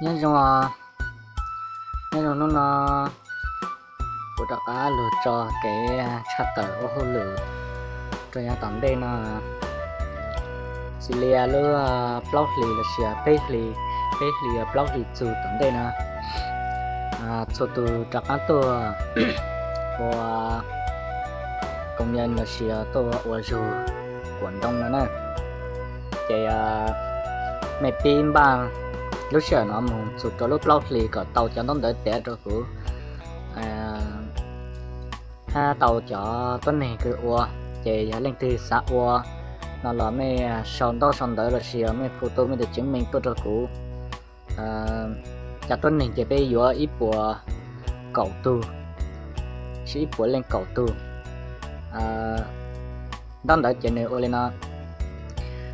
Nyob zoo, nyob zoo hnub no kuv rov qab los tso kev tshaj tawm ua hauj lwm rau yav tom ntej no, xws li lub plaub hlis los sis peb hlis, peb hlis plaub hlis txug tom ntej no, txhua tus rov qab tuaj ua koom nyas los sis tuaj ua zug kuam ntoo no na. Ces mej pib npaj lub sij hawm no mus txug rau lub plaub hlis kom tau cov ntaub ntawv tiav rau kuv hab tau cov tuab neeg kws ua. Ces yog leej twg xav ua no los mej sau ntaub sau ntawv los sis mej photo mej tus cheeb meej tuaj rau kuv. Cov tuab neeg ces peb yuav ib puas kaum tug, ib puas leej kaum tug. Ntaub ntawv ces nws ua li no: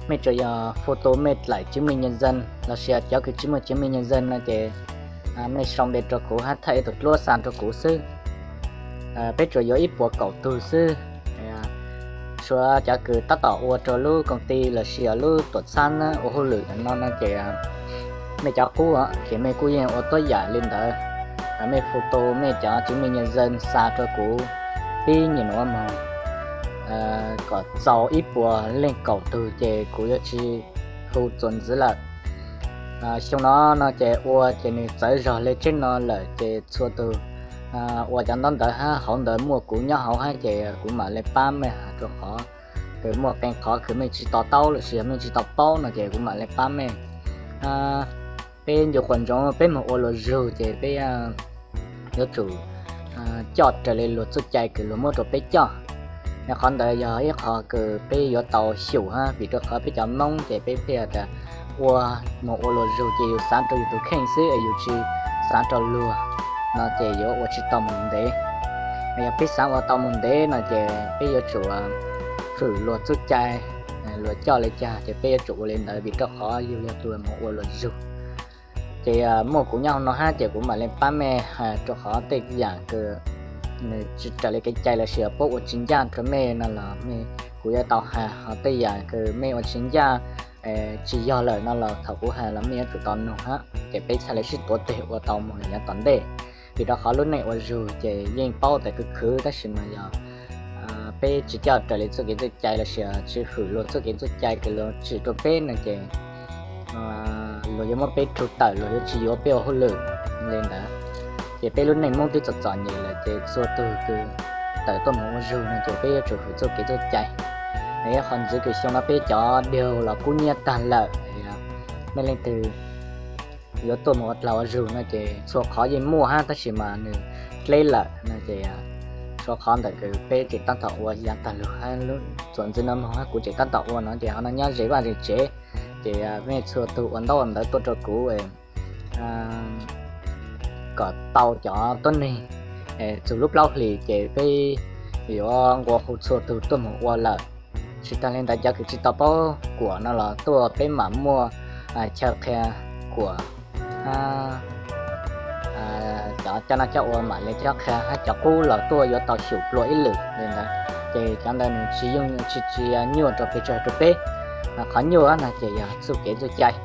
mej tsuas yog photo mej tlaim cheeb meej nyaj zee los sis cov kws tsis muaj cheeb meej nyaj zee no ces mej sau npe rau kuv hab thaij ib tug dluab xa rau kuv xwb. Peb tsuas yuav ib puas kaum tug xwb, suav cov kws tab tom ua rau lub koom ti los sis lub tuam txhab ua hauj lwm no no ces mej cov qub ces mej kuj yeej ua tuab yam li ntawd. Mej photo mej cov cheeb meej nyaj zee xa rau kuv pib nyem nuav moog kom txaus ib puas leej kaum tug ces kuv yuav tsis hu txuas ntxiv lawm. Xyoo no no ces ua ces nws txawv zog le tseeb no lawm ces txhua tus ua cov ntaub ntawv hab hauv ntawd muaj kuv nyob hauv hab ces kuv mam le pab mej, rau qhov kws muaj qee qhov kws mej tsis to taub los sis mej tsis to paub no ces kuv mam le pab mej. Peb ncu quas ntsoov peb moog ua luas zug ces peb yuav tsum coj raws li luag txuj cai kws luag muab rau peb coj. Qhov ntawd yog ib qho kws peb yuav tau xyum hab vim rau qhov peb cov Moob ces peb thiaj tas ua, moog ua luas zug ces yus xaav rau yus tus kheej xwb es yus tsis xaav rau luag no ces yuav ua tsis tau moog ntev. Yog peb xaav ua tau moog ntev no ces peb yuav tsum fwm luag txuj cai, luag coj li cas ces peb yuav tsum ua li ntawd vim rau qhov yug yog tus moog ua luas zug. Ces muaj kuv nyob hauv no hab ces kuv mam le pab mej, rau qhov tej yam kws nws tsis raws li kev cai los sis puab ua tsis ncaj rau mej no los kuv yuav tau has, ho tej yam kws mej ua tsis ncaj, tsis yog lawm no los thaum kuv has los mej yuav tsum tau noog hab. Ces peb txhaj le sib tuav teg ua tau moog yav tom ntej. Vim rau qhov lub neej ua zug ces yeej paub tas khwv khwv tab sis mas yog peb tsis coj raws li txuj kev txuj cai los sis tsis fwm luag txuj kev txuj cai kws luag tsim rau peb no ces luag yuav muab peb rhu tawm, luag yuav tsis yuav peb ua hauj lwm li ntawd. Ces peb lub neej Moob twb txom txom nyem lawm ces txhua tug kws tawm tuaj moog ua zug no ces peb yuav tsum fwm txuj kev txuj cai. Qhov ntxiv kws xyoo no peb cov diaug los kub nyiab tag lawm, mej leej twg yuav tuaj moog ua dlag ua zug no ces txhua qhov yeej muaj hab tab sis mas nws dleb lawm no ces, txhua qhov ntawm kws peb tseem tab tom ua yav tag lug hab lub txuas ntxiv no moog hab kuv tseem tab tom ua no ces ho no nyob ze vaj ze tsev. Ces mej txhua tug ua ntaub ua ntawv tuaj rau kuv kom tau cov tuab neeg txug lub plaub hlis ces peb yuav nqua hu txhua tug tuaj moog ua lawm. Tsis tag li ntawd cov kws tsis tau paub kuam no los tuaj peb mam muaj chaw qhia kuam hab cov coj noj coj ua mam le coj qhia hab cov qub los tuaj yuav tau xyum dlua ib lwm li ntawd. Ces cov ntawd nws tsis yooj tsis tsis nyuaj rau pes tsawg rau peb. Qhov nyuaj no ces yog txuj kev txuj cai,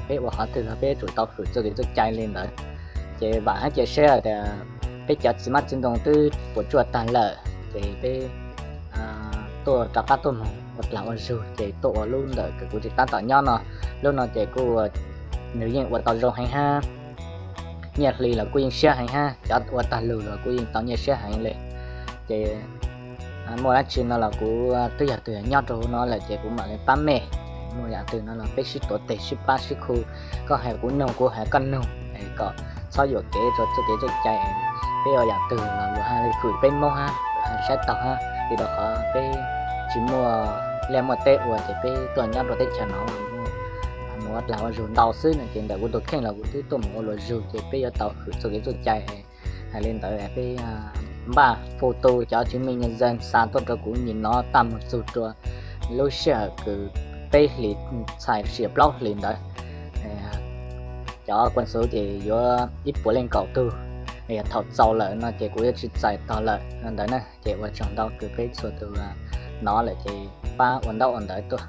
peb ua qhov twg los peb yuav tsum tau fwm txuj kev txuj cai li ntawd. Ces vam hab cia siab tias peb cov txiv hmab txiv ntoo twb puas tsuaj tag lawm ces peb tuaj rov qab tuaj moog ua dlag ua zug ces tuaj ua lub ntawm kws kuv tseem tab tom nyob no. Lub no ces kuj nws yeej ua tau zoo heev hab, nyiaj hli los kuj yeej siab heev hab, cov ua tag lug los kuj yeej tau nyiaj siab heev li. Ces muaj dab tsi no los kuv twb yog tus nyob rau hauv no lawm ces kuv mam li pab mej. Muaj yam twg no los peb sib tuav teg sib pab sib khu, koj has kuv noog kuv has koj noog kom txhob yuam kev rau txuj kev txuj cai. Peb ua yam twg los luag haj li fwm peb Moob hab, luag haj saib taug hab, vim rau qhov peb tsis muaj liaj muaj teb ua ces peb tuaj nyob rau teb chaws no mus ua dlag ua zug ntau xwb no ces ntawm kuv tus kheej los kuv twb tuaj mus ua luas zug ces peb yuav tau fwm txuj kev txuj cai. Hais li ntawd peb npaj photo cov cheeb meej nyaj zee xa tuaj rau kuv nyim no tag mus txug rau lub sij hawm kws peb hlis txhais sia plaub hlis ntawd. Cov kuas xuv ces yuav ib puas leej kaum tug, yog thaum txaus lawm no ces kuv yuav tsis txais tog lawm no ntawd na. Ces ua tsaug ntau kws peb txhua tus hnov lawm ces pab ua ntaub ua ntawv tuaj.